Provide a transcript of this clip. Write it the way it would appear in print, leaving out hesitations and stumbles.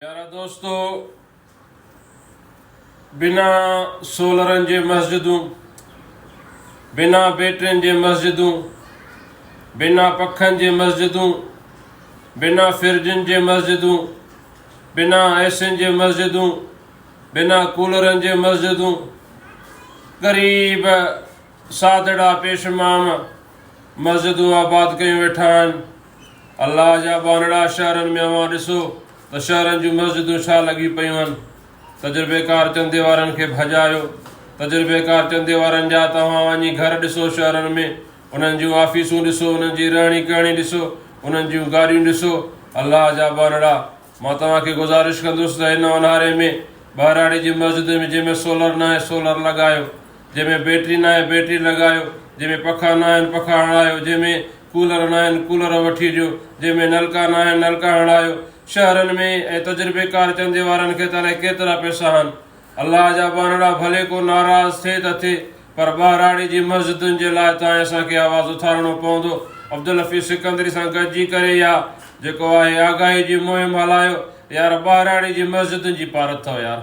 پيارا دوستو! بنا سولرن جي مسجدون، بنا بيٽرين جي مسجدون، بنا پکن جي مسجدون، بنا فرجن جي مسجدون، بنا ايسين جي مسجدون، بنا ڪولرن جي مسجدون، غريب سادڙا پيشمام مسجدون آباد ڪيون ويٺا آهن. الله جا ٻانهڙا شهرن ۾ اوهان ڏسو ته شهرن جون مسجدون ڇا لڳيون پيون آهن. تجربيڪار چندي وارن کي ڀڄايو. تجربيڪار چندي وارن جا توهان وڃي گهر ڏسو شهرن ۾ انهن جون آفيسون ڏسو انهن جي رهڻي ڪهڻي ڏسو انهن جون گاڏيون ڏسو. الله جا ٻانهڙا مان توهان کي گذارش ڪندس ته هن اونهاري ۾ ٻهراڙي جي مسجدن ۾ جنهن ۾ سولر ناهي سولر لڳايو. جنهن ۾ بيٽري ناهي بيٽري لڳايو، جنهن ۾ پکا ناهن پکا هڻايو، جنهن ۾ ڪولر ناهن ڪولر وٺي ڏيو، جنهن ۾ نلڪا ناهن نلڪا هڻايو. شهرن ۾ ۽ تجربيڪار چندي وارن کي ته الائي ڪيترا پئسا آهن. الله جا ٻانهڙا ڀلي ڪو ناراض ٿئي ته ٿئي پر ٻهراڙي جي مسجدن جي لاء تانء اسان کي آواز اٿارڻو پوندو. عبدالحفيظ سڪندري سان گڏجي ڪري يا جيڪو آهي آگاهي جي مهم هلايو. يار ٻهراڙي جي مسجدن جي پارت اٿو يار.